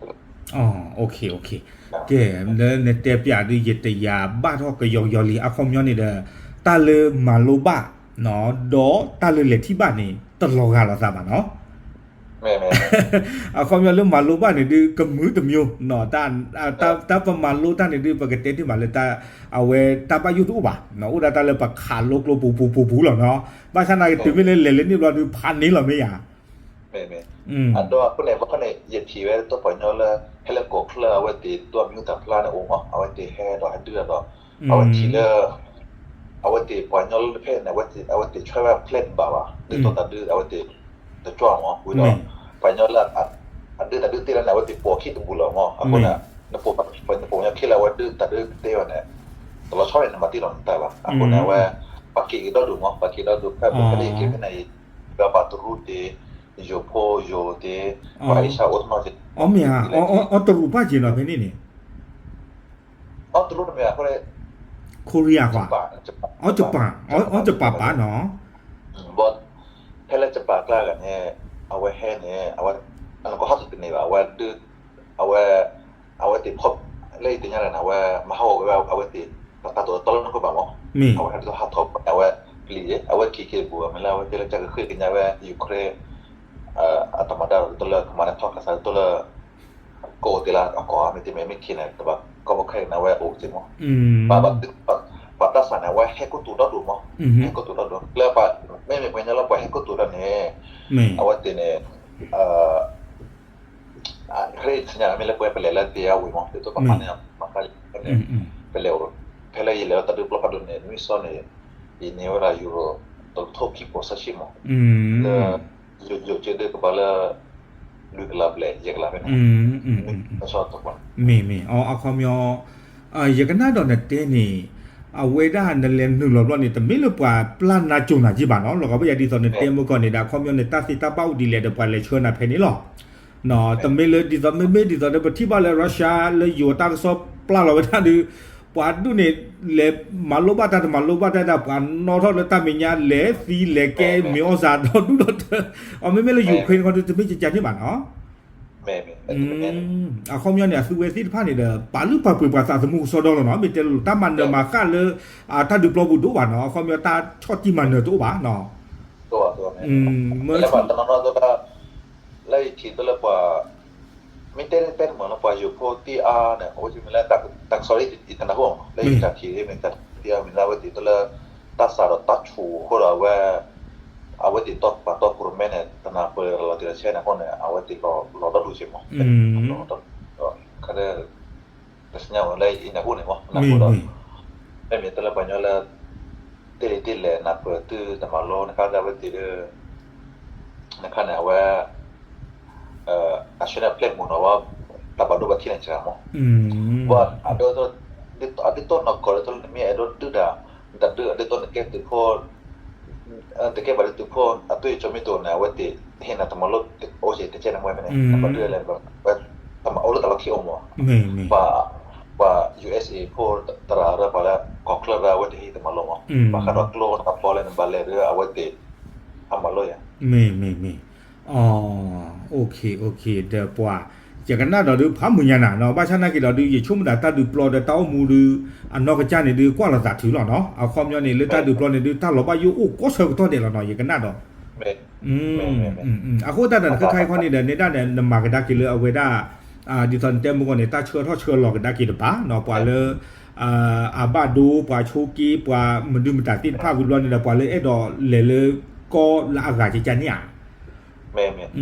ကဲ လၢနတဲပျးဒုး ယတယာ်ဘၣ်ထီၣ်ကယီကယီလံ အခီပညီန့ၣ်ဒီး တၢ်လၢမၤလိဘၣ် ဒီးတၢ်လၢလဲၤထံၣ်ဘၣ်န့ၣ် တလီၤဂာ်လိာ်သးဘၣ်နီၤ အခီပညီလၢမၤလိဘၣ်န့ၣ်ဒုး ကမုာ်တမံၤ တၢ်ပမၤလိတၢ်န့ၣ်ဒုး ပကတဲတ့ၢ်မးလၢ အဝဲတၢ်ဘၣ်ယိၣ်တအိၣ်ဘၣ် အိၣ်ဒၣ်တၢ်လၢပခးလိကျိပူၤပူၤပူၤပူၤလီၤနီၤ ဘၣ်ဆၣ်နာ်က့ တုၤမ့ၢ်လၢလဲၤလၢန့ၣ်ဘျီဒုး ဖးန့ၢ်လီၤမ့ၢ်ယၤ အဒိအဃိန့ၣ် ဘၣ်ခီန့ၣ် ယထံၣ်ဝဲဒ်သိးပှၤကညီလၢ ဟဲလၢကီၢ်ချၢ အဝဲသ့ၣ်ဒိၣ်မံၤတၢ်ဖျါန့ၣ်အိၣ်မး အဝဲသ့ၣ်ဟဲဒီးဟဲဒုးဒီး အဝဲထံၣ်လၢ အဝဲသ့ၣ်ပှၤကညီလၢဖဲန့ၣ် အဝဲသ့ၣ် အဝဲသ့ၣ်ဆွဲဝဲ plan တဘၣ်ဘၣ် ဒ်သိးတၢ်ဒုး အဝဲသ့ၣ် တကၠီမး ဝံၤဒီး ပှၤကညီလၢ အဒုးတၢ်ဒုးသ့လၢန့ၣ် အဝဲသ့ၣ်ပိာ်ခံတဘူၣ်လီၤမး အဃိန့ၣ် နပိာ်ပှၤကညီခံလၢအဝဲဒုးတၢ်ဒုးသ့ဝဲန့ၣ် တလီၤဆီန့ၣ် နမၤတံၢ်လီၤနတၢ်ဘၣ် အဃိန့ၣ် အဝဲ ပှၤက့ၤက့ၤဒီဒူၣ်မး ပှၤက့ၤဒီဒူၣ် ဖဲဖဲလၢယက့ၤဖဲန့ၣ် ယဘၣ်ပှၤတရူးသ့ၣ် ယိၤဖိယိၤသ့ၣ် ပှၤအ့ၡၢအိၣ်တနီၤသ့ၣ် အီမ့ၢ်ဧါ အီတရူးပၢ်က့ၤနီၤဖဲန့ၣ်န့ၣ် အီတရူးတမ့ၢ်အဃိ Korea ဧါ အီ Japan အီ Japan ပၢ်နီၤ ဘၣ် ဖဲလၢ Japan ကျါဂၤန့ၣ် အဝဲဟဲန့ၣ် အဝဲ နကဟးထီၣ်တန့ၢ်ဘၣ် အဝဲ အဝဲ အဝဲသ့ၣ်ဖီၣ် လၢယသ့ၣ်ညါန့ၣ် အဝဲမၤဟးဂီၤဝဲ အဝဲသ့ၣ် တၢ်တိာ်တၢ်လီၢ်န့ၣ်ကဘၣ်မး အဝဲဟဲဒ်သိးဟးထီၣ် အဝဲပျံၤ အဝဲက့ၤက့ၤဘူး မ့ၢ်လၢအဝဲသ့ၣ်လၢကဃ့ကညးဝဲ Ukraine အတၢ်မၤတၢ်ဒ်သိးလၢကမၤန့ၢ်ထီၣ်ကစၢ်ဒ်သိးလၢ ကအိၣ်တ့ၢ်လၢအကီၢ် မ့တမ့ၢ်မ့ၢ်ခံန့ၣ် တဘၣ်ကီဘၣ်ခဲန့ၣ် အဝဲအိၣ်က့ၤမး ပှၤတၢ်စၢ်န့ၣ် အဝဲဟဲကိတိာ်ဒီဒူၣ်မး ဟဲကိတိာ်ဒီဒူၣ် လၢ မ့မ့ၢ်ပှၤကညီလၢပှၤဟဲကိတိာ်ဒီးန့ၣ် အဝဲသ့ၣ်န့ၣ် ခရံာ်စညါမ့ၢ်လၢပဝဲပလဲၤလၢတ့ၢ်အဝံၤမး ဒ်သိးပမၤန့ၣ် ပလဲၤ ဖဲလၢယလဲၤလီၤတၢ်ဒုးပျီဖးဒိၣ်န့ၣ် နွံစီန့ၣ် ယန့ၢ်ဝဲဒၣ် euro တကထိခံပိာ်ဆံမး လၢ ယိၤက့ဒုးကဘၣ်လၢ လွံၢ်ကလးဘျဲၣ် ယဲၢ်ကလးဖဲန့ၣ်, မ့ၢ်မ့ၢ် အခီပညီ ယကနၣ်ဒီးနတဲန့ၣ် အဝဲဒၣ်နလဲၤနုာ်လီၤဘျီန့ၣ် တမ့ၢ်လၢပှၤပျၢ်နၤကိၤနၤက့ဘၣ်နီၤ, လီၤဂာ်ဘၣ်ယၤဒ်သိးနတဲမုၢ်ကီၢ်န့ၣ်ဒီး အခီပညီန့ၣ် တၢ်သ့တၢ်ဘၣ်အိၣ်ဒ်လဲၣ်ဒီး ပှၤလဲၤဆှၢနၤဖဲန့ၣ်လီၤ. တမ့ၢ်လၢဒ်သိး မ့မ့ၢ်ဒ်သိးဒီး ပထံၣ်ဘၣ်လၢ Russia လၢယိၤတၢ်ကစီၣ်ပျၢ်လီၤဝဲဒၣ်ဒီး ပှၤဒူၣ်န့ၣ် လဲၤမၤလိဘၣ်တၢ်တမၤလိဘၣ်တၢ်ဒၣ် ပှၤနီၣ်ထီၣ်လၢတၢ်မဲာ်ညါ လဲၤသံလဲၤကဲမ့ၢ်အီၣ်စးဒီးဒူၣ်ဒီးတၢ်, အမ့မ့ၢ်လၢ Ukraine ခီဒီး တမ့ၢ်ကကန့ၣ်ဘၣ်နီၤ. အခီပညီန့ၣ် အသုဝဲသ့ၣ်တဖၣ်န့ၣ်ဒီး ပာ်လုၢ်ပာ်ပှ့ၤပှၤသးသမူကစီဒီလီၤနီၤ, မ့ၢ်တဲလိာ်တၢ်မၤနၢၤမၤဃၣ်လၢ တၢ်ဒုးပျီပူၤဒိၣ်ဘၣ်နီၤ, အခီပညီ တၢ်ဆီၣ်တံၢ်မၤနၢၤတအိၣ်ဘၣ်နီၤ. မ့ၢ် လၢယထံၣ်တလၢပှၤ မ့ၢ်တဲတဲတမုာ်လၢပှၤယိၤဖိသ့ၣ်အါန့ၣ် အဝဲမ့ၢ်လၢ တၢ်ကစီၣ်အံၤ ယတနၢ်ဟူမး လၢယတၢ်ထံၣ်မ့ၢ်တၢ်သ့ၣ်အါမ့ၢ်လၢအဝဲသ့ၣ်တလၢ တၢ်စးဒီးတၢ်ဆူးအဃိဒီးအဝဲ အဝဲသ့ၣ်တီၢ်ပှၤတီၢ်ကရူၢ်မဲန့ၣ် တနၢ်ပၢၢ်လီၤတံၢ်လီၤဆဲးန့ၣ်အဃိန့ၣ် အဝဲသ့ၣ်လီၤဒီဒူၣ်က့မး ခါ တစညါဝဲလၢယနၢ်ဟူန့ၣ်မး နၢ်ဟူဒီး မ့မ့ၢ်တလၢပှၤကညီလၢ တ့ၢ်တ့ၢ်လဲၤနၢ်ပၢၢ်သုတမၤလိနခါလၢအဝဲသ့ၣ်ဒီး နခါန့ၣ် အဝဲ အဆၢန့ၣ်အပျဲၢ်မုၢ်နီၤဝဲ တၢ်ဘၣ်ဒိဘၣ်ထံးန့ၣ်စှၤမး ဘၣ် အဒိ အဒိၣ်တီနီၢ်ကီၢ်ဒ်သိးလၢနမ့ၢ်အဲၣ်ဒိးဒုးဒၣ် နတၢ်ဒုးအဒိၣ်တီနကဲသုးဖိ တကဲဘၣ်ဒ်သုးဖိ အသွံၣ်ကၠိမ့ၢ်တအိၣ်န့ၣ် အဝဲသ့ၣ်ဟ့ၣ်နၤတမၤလိ အိၣ်က့ၤတကဲန့ၣ်မ့ၢ်န့ၣ် နပှၤဒုးလဲၤ တမၤအိၣ်လၢတၢ်လီၢ်ခံအိၣ်မး ပှၤ ပှၤ ယူၢ်အ့းအ့း ဖိတရၣ်ရၢပှၤလၢကီၢ်ချၢရၢ အဝဲသ့ၣ်ဟ့ၣ်တမၤလိမး ဘၣ်ဃးဒီးကျိတၢ်ဖီလဲၣ်နဘၣ်လဲၣ်ဒီး အဝဲသ့ၣ် အမၤလိယၤ မ့ၢ်မ့ၢ်မ့ၢ် အ OK OK ဒီးပှၤ ယကနၣ်ဒီးဒုးဖးမုၢ်ညါနၤနီၤ ဘၣ်ဆၣ်နာ်က့ၤဒီးဒုး ယဆိကမိၣ်ဒၣ်တၢ်ဒုးပျီဒီးတၢ်အိၣ်မူဒုး အနီၢ်ကစၢ်န့ၣ်ဒုး ကွၢ်လိာ်သးထုးလီၤနီၤ အခီပညီန့ၣ် လၢတၢ်ဒုးပျီန့ၣ်ဒုး တၢ်လီၤဘၣ်ယိၣ်အိၣ်ကိးဆၢကတီၢ်ဒဲးလီၤနီၤ ယကနၣ်ဒီး အဃိသတးဒီးနခဲခါအံၤခီန့ၣ်ဒီး နဲဒၣ်န့ၣ် နမၤကဒါက့ၤလၢအဝဲဒၣ် ဒ်သိးနတဲမုၢ်ကီၢ်န့ၣ် တၢ်ဆှၢထီၣ်ဆှၢလီၤကဒါက့ၤတပၤနီၤ ပှၤလၢ အဘၣ်ဒိ ပှၤဆိက့ ပှၤမနုၤမတၤသ့ၣ်တဖၣ်ဝံၤဘျီန့ၣ်ဒီး ပှၤလၢအဲၣ်ဒိးလဲၤလၢကီၢ်လၢအဂၤကကန့ၣ်ဧါ မ့ၢ်မ့ၢ်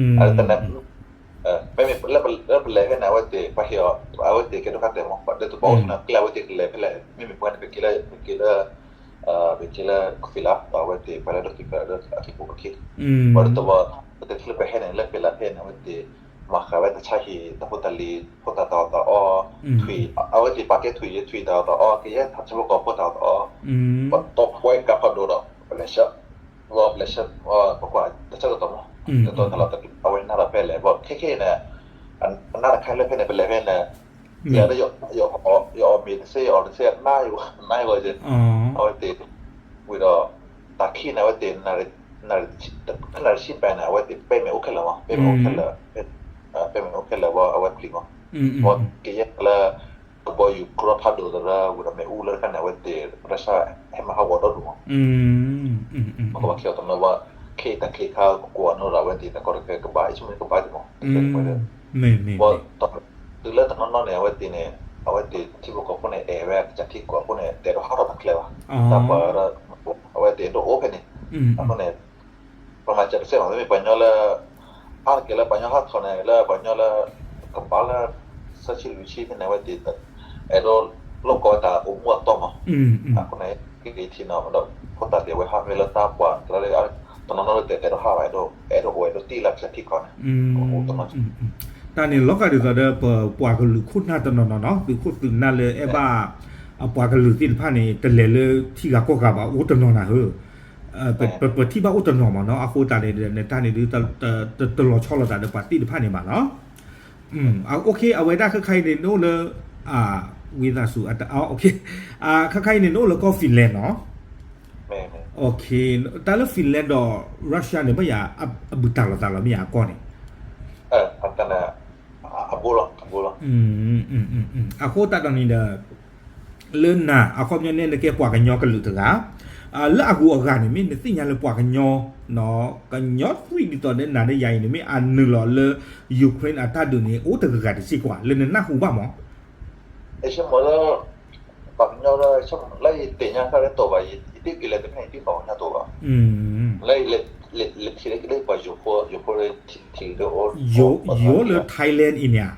မ့မ့ၢ်လၢပလဲၤဖဲန့ၣ် အဝဲသ့ၣ် ပှၤဟ့ၣ်အီၤ အဝဲသ့ၣ်ကဲဒိၣ်ခါတဲာ်မး ပှၤဒ်သိးပှၤအိၣ်ဖဲန့ၣ် ကျဲအဝဲသ့ၣ်ကလဲၤဖဲလဲၣ် မ့မ့ၢ်ပှၤန့ၣ် ပက့ၤလၢ ပက့ၤလၢ ပက့ၤလၢကဖံးလၢ် ဒီးအဝဲသ့ၣ် ပှၤလၢဒိးက့ၤဖဲလၢအက့ၤပူၤပက့ၤ ပှၤဒ်သိးပှၤ ပတဲချၢပဟဲန့ၣ် လၢဖံးလၢ်ဖဲန့ၣ် အဝဲသ့ၣ် မၤဃာ်ဝဲတၢ်ဆါဟံၣ် တၢ်ဖိတၢ်လံၤ ဖိတၢ်တၢ်အီၣ်တၢ်အီ ထွံၣ် အဝဲသ့ၣ်ပာ်ကဲထွံၣ် ထွံၣ်တၢ်အီၣ်တၢ်အီ ကယဲၢ်ထံဖိကီၢ်ဖိတၢ်အီၣ်တၢ်အီ ပတီၢ်ပှဲၤကါဖးဒိၣ်ဒီး ပလဲၤဆှၢ ပလဲၤဆှၢ ပကွၢ်တၢ်ဆၢကတီၢ်မး တတီၢ်တၢ်လီၢ်တတီၢ် အဝဲနၢ်ဒီးဖဲလဲၣ် ဘၣ်ခဲခဲအံၤန့ၣ် အနၢ်တခါလၢဖဲန့ၣ် ပလဲၤဖဲန့ၣ် လဲၤဒီး ယအီၣ်မ့ၤတစ့ ယအီၣ်တစ့ အနၢ်ယဂီၢ် နၢ်ယဂီၢ် အဝဲသ့ၣ် ဝံၤဒီး တၢ်ခံန့ၣ် အဝဲသ့ၣ် နၢ်ရံၣ်ဆံပၤန့ၣ် အဝဲသ့ၣ်ပဲမ့ၢ်အိၣ်ခဲလၢာ်မး ပဲမ့ၢ်အိၣ်ခဲလၢာ် ပဲမ့ၢ်အိၣ်ခဲလၢာ်ဘၣ် အဝဲပျံၤမး ဘၣ်ကယဲၢ်လၢ ကဘီယူၤကြီဖးဒိၣ်သရၢ ဝံၤဒီးမ့ၣ်အူလၢတခါန့ၣ် အဝဲသ့ၣ် ရၢၡါ ဟဲမၤဟးဂီၤဒီဒူၣ်မး ပကဘၣ်ခဲအီၤတနီၤဘၣ် ခဲအံၤတၢ်ခဲခါကကွၢ်နီၤဒီး အဝဲသ့ၣ်တၢ်ကီတၢ်ခဲကဘၣ် အံၤဆိကမိၣ်ကဘၣ်ဒံးမး ဘၣ် တုၤလၢတနီၤနီၤန့ၣ် အဝဲသ့ၣ်န့ၣ် အဝဲသ့ၣ်ထံဖိကီၢ်ဖိန့ၣ် အဲၣ်ဝဲကစၢ်ထံကီၢ်အဃိန့ၣ် တအဲၣ်ဒိးဟးထီၣ်တၢ်ချၢဘၣ် တၢ်ပှၤ အဝဲသ့ၣ်အဲၣ်ဒိးအိၣ်ဖဲန့ၣ် အဃိန့ၣ် ပမၤစၢၤတစဲးမး မ့မ့ၢ်ပှၤကညီလၢ အါတက့ၢ်လၢပှၤကညီဟးထီၣ်န့ၣ် လၢပှၤကညီလၢ ကဘၣ်လၢ သၢဆံလွံၢ်ဆံဖဲန့ၣ် အဝဲသ့ၣ် အဲၣ်ဒိးလိၣ်ကီးဝဲတၢ်အိၣ်မူအတီမး အဃိန့ၣ် က့ၤထံၣ်နီၤဒီး ဖိသၣ်သ့ၣ်ဝဲဟးဖဲလၢတၢ်ပှၤ တလၢ တနီၤနီၤလၢတအဲၣ်ဒိးဟးဘၣ် အဲၣ်ဒိး အဲၣ်ဒိးအိၣ်အဲၣ်ဒိးတ့လၢကစၢ်ထံကီၢ်န့ၣ် တၢ်န့ၣ်လီၤဂာ်ဒ်သိးဒီး ပပှၤကလုာ်ခိၣ်နၢ်တနီၤနီၤနီၤ သုးခိၣ်သုးနၢ်လၢအဲၣ်ဘၣ် အပှၤကလုာ်သ့ၣ်တဖၣ်န့ၣ် တလဲၤလၢထံဂၤကီၢ်ဂၤဘၣ်အိၣ်တနီၤနၤဧၢ ပထံၣ်ဘၣ်အိၣ်တနီၤမးနီၤ အဃိသတးန့ၣ် နတၢ်န့ၣ်ဒုး တလီၤဆီလိာ်သးဒီးပှၤသ့ၣ်တဖၣ်န့ၣ်ဘၣ်နီၤ OK အဝဲဒၣ်ခဲခါအံၤန့ၣ် နအိၣ်လၢ ဝံသးစူၤ OK ခဲခါအံၤန့ၣ် နအိၣ်လၢကီၢ် Finland နီၤ OK တၢ်လၢ Finland ဒီး Russia န့ၣ် မ့ၢ်ယၤ အဘုၣ်တၢ်လီၤသးလီၤ မ့ၢ်ယၤအကီၢ်န့ၣ် အဘိလီၤ အဘိလီၤ အဃိသတးဒီးန့ၣ်ဒီး လၢနၤ အခီပညီန့ၣ် နကဲပှၤကညီကလုာ်တဂၤ လၢအဂုၤအဂၤန့ၣ် မ့ၢ်နသ့ၣ်ညါလၢပှၤကညီ ကညီသွံၣ်ဒ်သိးဒီးနၤဒီးယၤအံၤန့ၣ် မ့ၢ်အနုာ်လီၤလၢ Ukraine အတၢ်ဒုးန့ၣ် အိၣ်တဂၤဂၤတစ့ၢ်ကီး လၢနနၢ်ဟူဘၣ်မး ယဆိကမိၣ်လၢ ပှၤကညီလၢ လၢယသ့ၣ်ညါတၢ်လၢတိာ်ဘၣ် ယဒ်က့ၤလဲၤတဖဲန့ၣ် ယဒ်ပှၤကညီတိာ်ဘၣ် လၢ လဲၤထံၣ်လၢပှၤယိၤဖိ ယိၤဖိလၢထံၣ်လၢအိၣ် ယိၤလၢ Thailand အံၤန့ၣ်ဧါ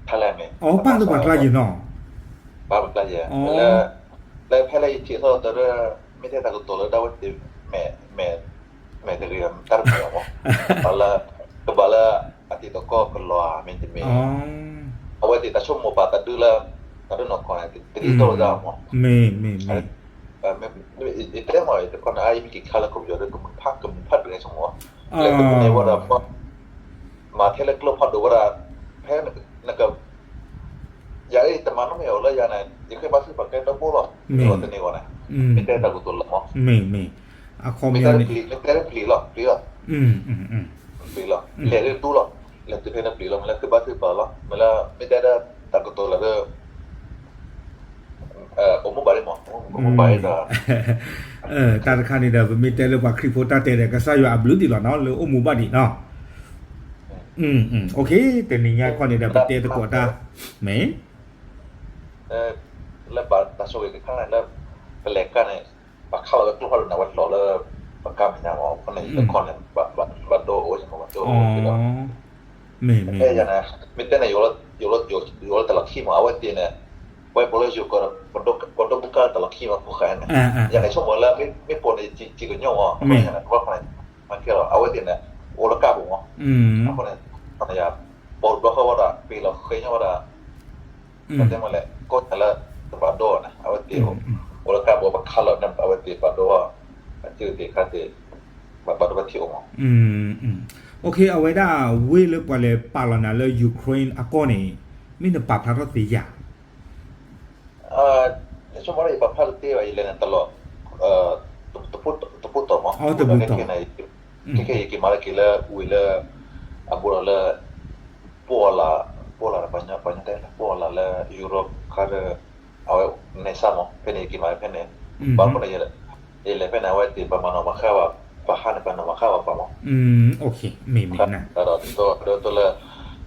Thailand မ့ၢ် အိ ပၢ်လၢပှၤကျါယဲၢ်နီၤ ပၢ်ပှၤကျါယဲၢ် လၢ လၢဖဲလၢယထံၣ်အသီတရၢ မ့ၢ်ထဲတၢ်ကတိၤလၢဒၣ်ဝဲသ့ၣ် မဲာ် မဲာ်တဂ့ၤ တၢ်တမံၤမး လၢ ကဘၣ်လၢ အတံၤသကိးကလီၤဧါ မ့တမ့ၢ်, အဝဲသ့ၣ်တၢ်ဆိကမိၣ်ပာ်သးဒုလၢ တၢ်ဒိၣ်နီၢ်ကီၢ်န့ၣ် တဒ်သိးလိာ်သးမး, မ့ၢ်မ့ၢ်မ့ၢ်, ယတဲမ့ၢ်တခီန့ၣ် အအံၤမ့ၢ်က့ၤခါလၢကပယီၤဒီး ကမုာ်ဖးကမုာ်ဖးဒိၣ်န့ၣ်ဆိကမိၣ်, လၢကမုာ်န့ၣ်ဝဲဒီး မၤထဲလၢကျိဖးဒိၣ်ဝဲဒၣ်, ဖဲနက ယၤအံၤတမၤနီတမံၤအီၤလၢယၤန့ၣ် ယဃ့ဘါထုကဖၣ်ကဲဒီဘိလီၤ, မ့ၢ်အီၤတန့ၢ်ဂီၢ်န့ၣ်, မ့ၢ်တဲတၢ်ကတိၤလီၤမး, မ့ၢ်မ့ၢ်, အခီပညီန့ၣ် မ့ၢ်တဲလၢပျံၤလီၤ, ပျံၤလီၤ, ပျံၤလီၤ, လဲၤဒုးဒူလီၤ, လဲၤတုၤဖဲန့ၣ်ပျံၤလီၤ, မ့ၢ်လၢဃ့ဘါထုကဖၣ်လီၤ, မ့ၢ်လၢ မ့ၢ်တဲဒၣ်တၢ်ကတိၤလၢ အိၣ်မူဘၣ်ဒ်မး, အိၣ်မူဘၣ်ဒ်ဒီး တၢ်တခါန့ၣ်ဒီး ပမ့ၢ်တဲလၢပှၤခရံာ်ဖိတၢ်တဲဒီး ကစၢ်ယွၤအဘျုးဒံးလီၤနီၤ လၢအိၣ်မူဘၣ်ဒံးနီၤ, တနံၤညါခီန့ၣ်ဒီး ပတဲသကိးတၢ်, မ့ၢ် လၢဘၣ်တၢ်ဆိၣ်ဂ့ၤတခါန့ၣ်လၢ ပလဲၤကါန့ၣ် ပခးလီၤဝဲကျိဖးဒိၣ်န့ၣ် အဝဲလီၤလၢ ပကါမဲာ်ညါမး, အဃိန့ၣ် ယတခီန့ၣ် ဘၣ်ဒိအိၣ်မး, ဘၣ်ဒိအိၣ်ဒီး မ့ၢ်မ့ၢ်, မ့ၢ်တဲန့ၣ် ယိၤလၢတၢ်လီၢ်ခံမး, အဝဲသ့ၣ်န့ၣ် ပဝဲပှၤလၢယိၤကီၢ်ဒီး ပဒိၣ်ဘူးကါတၢ်လီၢ်ခံမး ဖိဃာ်န့ၣ်, ယၤန့ၣ်ဆိကမိၣ်လၢ မ့ၢ်ပိာ်န့ၣ် စံၣ်ကညီမး, အဃိန့ၣ် ယၤန့ၣ် ပဝဲန့ၣ် မၤကဲလီၤ အဝဲသ့ၣ်န့ၣ် အိၣ်လၢကါပူၤမး, အဃိန့ၣ် ယၤ ပိာ်ဘျီဃီဝဲဒၣ် ပ့ၤလီၤဃဲညီဝဲဒၣ် ပတဲမးလဲၣ် ကိးညါလၢ တဘၣ်ဒိန့ၣ် အဝဲသ့ၣ် အိၣ်လၢကါဘိ ပခးလီၤန့ၣ် အဝဲသ့ၣ်ဘၣ်ဒိ, အစုသ့ၣ်ခါသ့ၣ် ဘၣ်ဒိဘၣ်ထံးအိၣ်မး, အဝဲဒၣ်ဝ့ၢ်လၢပှၤလဲၤပာ်လီၤနၤလၢ Ukraine အကီၢ်န့ၣ် မ့ၢ်နပာ်ဖျါထီၣ်သ့ဧါ ယဆိကမိၣ်လၢယပာ်ဖျါတသ့ဘၣ် ယလဲၤန့ၣ်တလီၢ်, တပူၤတီၢ်မး, ခဲခဲယက့ၤမၤလၢက့ၤလၢဝ့ၢ်လၢ အဘူးဒီးလၢ ပအိၣ်လၢ်, ပအိၣ်လၢ်ပှၤကညီတဲလၢ ပအိၣ်လၢ်လၢ Europe ခါဒီး အဝဲ နဲစါမး ဖဲန့ၣ်ယက့ၤမၤဖဲန့ၣ်, ဘၣ်မနုၤ ယလဲၤဖဲန့ၣ် အဝဲသ့ၣ်ပှၤမၤနီၣ်မၤဃါဘၣ်, ပှၤဟးန့ၣ် ပှၤနီၣ်မၤဃါဘၣ်ပှၤမး, မ့ၢ်မ့ၢ်, ဒီးဒ်သိးလၢ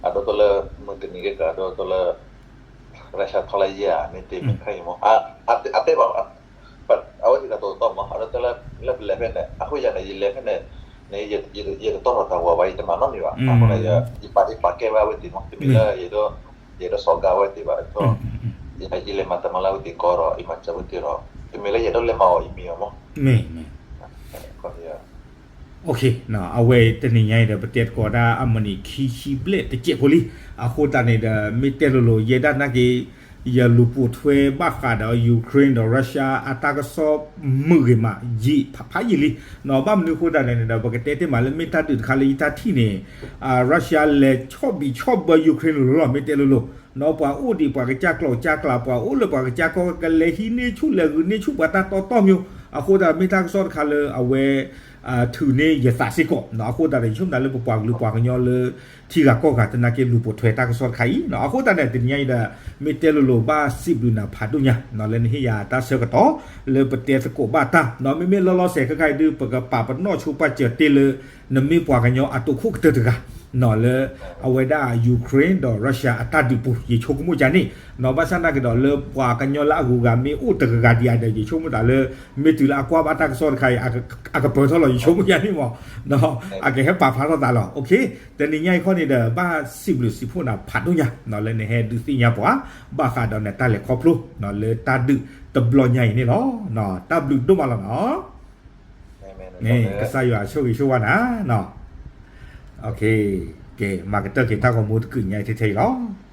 အဒိသိးလၢ မုၢ်တနံၤက့ၤကဒီး ဒ်သိးလၢ ရၢၡါထီၣ်လၢယဲၢ်ဧါ မ့ၢ်တမ့ၢ်ခါအံၤမး, အတဲဘၣ် အဝဲသ့ၣ်တၢ်တိာ်သီမး အဒိသိးလၢ လၢပလဲၤဖဲန့ၣ် အဃိယၤန့ၣ် ယလဲၤဖဲန့ၣ်န့ၣ် ယတတီထီၣ်တၢ်ဝၤဘၣ် ယတမၤနီတမံၤဘၣ်, အဃိန့ၣ် ယပာ်ကဲဝဲအဝဲသ့ၣ်မး တမ့ၢ်လၢ ယအဲၣ်ဒိးစီၤကၤအဝဲသ့ၣ်ဘၣ်, ယလဲၤမၤတၢ်မၤလၢအဝဲသ့ၣ်ကီးဒီး ယမၤစၢၤအဝဲသ့ၣ်ဒီး တမ့ၢ်လၢယအဲၣ်ဒိးလဲၤမၤအီၤ ယမံၤအီၤမး, မ့ၢ် အဝဲတနံၤညါအံၤဒီး ပတဲသကိးဒၣ်အမုၢ်နံၤခံဆံဘျဲၣ်တစဲးဖိလံ, အဃိသတးန့ၣ်ဒီး မ့ၢ်တဲလိၤလိၤ ယဲဒၣ်နာ်က့ၤ ယလူၤပိာ်ထွဲဘၣ်ဃးဒီး Ukraine ဒီး Russia အတၢ်ကစီၣ်မုာ်ဂ့ၤမး ယံာ်ဖးယံာ်လံ, ဘၣ်မနုၤအဃိသတးန့ၣ်ဒီး ပကတဲတ့ၢ်မးလၢမ့ၢ်တၢ်ဒုးတခါလၢယတၢ်ထံၣ်န့ၣ် Russia လဲၤဆီၣ်ဘံၣ်ဆီၣ်ဘၢ Ukraine လိၤလိၤလီၤ မ့ၢ်တဲလိၤလိၤ, ပှၤအိၣ်ဒံးပှၤကစၢ်ကျီၢ်ကစၢ်ကျး ပှၤအိၣ်လၢပှၤကစၢ်ကီၢ် ကလဲၤဟံးန့ၢ်ဆူၣ် လဲၤဂုာ်န့ၢ်ဆူၣ်ပှၤတၢ်တီတီမး, အဃိသတးမ့ၢ်တၢ်ကစီၣ်တခါလၢအဝဲ ထုးန့ၢ်ယသးစ့ၢ်ကီး, အဃိသတးဒီး ယဆိကမိၣ်လၢပပှၤကလုာ်ပှၤကညီလၢ ထံဂၤကီၢ်ဂၤသနာ်က့ လူၤပိာ်ထွဲတၢ်ကစီၣ်တခါအံၤ, အဃိသတးန့ၣ် တနံၤညါအံၤဒီး မ့ၢ်တဲလိၤလိၤ ဘၣ်စံးဘျုးနၤဖးဒိၣ်ညါ လၢနဟ့ၣ်ယၤတၢ်ဆၢကတီၢ် လၢပတဲသကိးဘၣ်တၢ်, မ့မ့ၢ်လီၤလီၤဆဲးခဲခါအံၤဒုး ပကပာ်ပနီၣ်ဆိပာ်စၢၤတ့ၢ်လၢ နမ့ၢ်ပှၤကညီအတိာ်ခိၣ်ကတၢၢ်တဂၤ လၢ အဝဲဒၣ် Ukraine ဒီး Russia အတၢ်ဒုးပူၤ ယဆိကမိၣ်ယၤန့ၣ်, ဘၣ်ဆၣ်သနာ်က့ဒီး လၢပှၤကညီလၢအဂုၤအဂၤမ့ၢ်အိၣ်တဂၤဂၤဒံးဧါဒီး ယဆိကမိၣ်သးလၢ မ့ၢ်တုၤလၢအကွၢ်ဘၣ်တၢ်ကစီၣ်တခါအံၤ အကပၢၤထီၣ်လီၤ ယဆိကမိၣ်ယၤန့ၣ်မး, အကဟဲပာ်ဖျါထီၣ်သးလီၤ, တနံၤညါအံၤခီန့ၣ်ဒီး ဘၣ်စံးဘျုးစံးဖှိၣ်နၤဖးဒိၣ်ညါ လၢနဟဲဒုးသ့ၣ်ညါပှၤ ဘၣ်ဃးဒီးနတၢ်လဲၤခီဖျိ လၢတၢ်ဒုးတဘျီညါအံၤန့ၣ်လီၤ, တၢ်ဘျုးဒိၣ်မးလီၤနီၤ. ကစၢ်ယွၤဆိၣ်ဂ့ၤဆိၣ်ဝါနၤ, ကဲ မၤကတၢၢ်က့ၤတၢ်ဂီၤမူတကုာ်ညါအံၤထဲထဲအံၤလီၤ.